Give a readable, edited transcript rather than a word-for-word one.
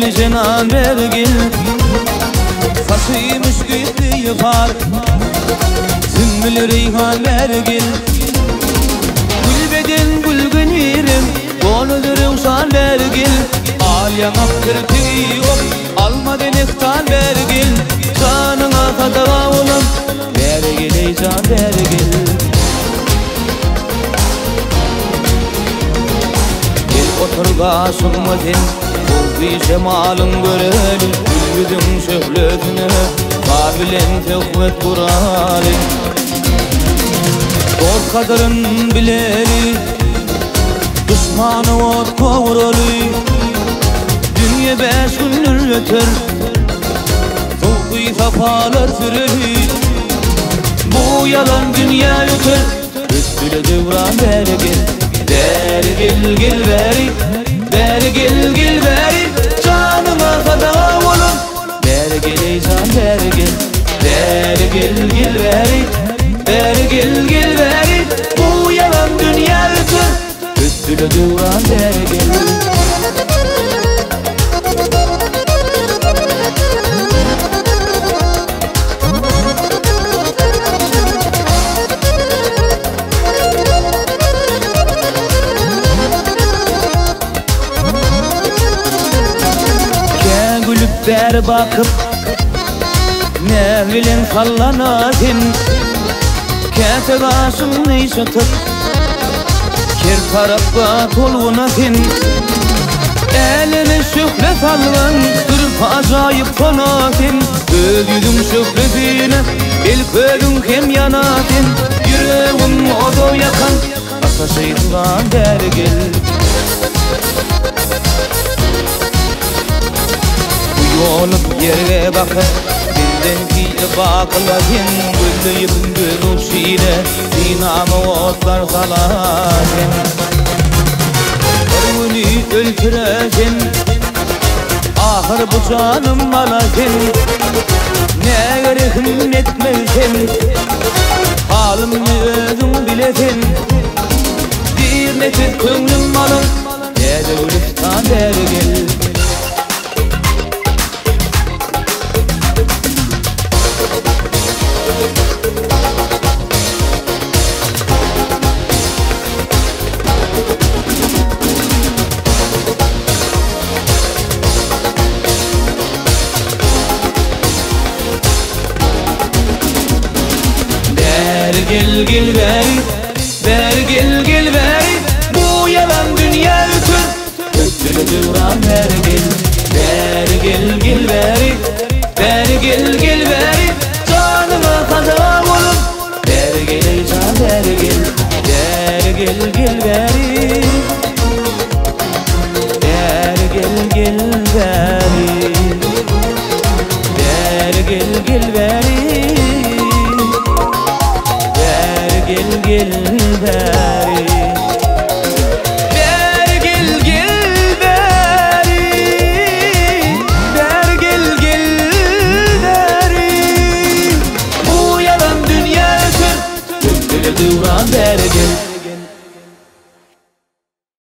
Näzli jenan beri gel. Saçy müşki ýypar, Sümbül reýhan beri gel. Gül beden gül günirim, Gonu röwşan beri gel. Al ýaňak kirpigi ýok, Alma denekdan beri gel. Janyňa sadaga bolam, Beri gel ey jan beri gel. Gel otur gaşyma sen, Gowgy şemalyň göreli, Gül ýüzüň şöhlesine, Saz bilen söhbet guraly. Dost gadyryn bileli, Duşmany ot kowraly. Dünýe 5 gündür öter, Sowky sapalar süreli. Bu yalan dünýä öter, Üstüne döwran beri gel. Beri gel gel beri, Beri gel gel beri. Janyňa sadaga bolan, Beri gel ey jan beri gel. Beri gel gel beri, Beri gel gel beri. Bu yalan dünýä öter, Üstüne döwran beri gel. Kä gülüp bäri bakyp, Ne bilen sallana sen. Käte gaşyňny çatyp, Ker tarapga tolguna sen. Äleme şöhle salgan, Dürp ajaýyp sona sen. Öz ýüzüň şöhlesine, El közüň hem ýana sen. Ýüregim oda ýakan, Ataşydan bäri gel. Bu ýolup ýerge bakyp, Bizden ki bakyla sen. Gözleýip göz uçile, Sinama otlar sala sen. Bir günü öltüre sen, Ahır bu canım ala sen. Ne gerekim etmez sen, Halımı özün bilesen. Bir nefes köňlüm alın, Täze gülistan beri gel. Beri gel gel beri, Beri gel gel beri. Bu yalan dünýä öter, Ötüle döwran beri gel. Beri gel gel beri, Beri gel gel.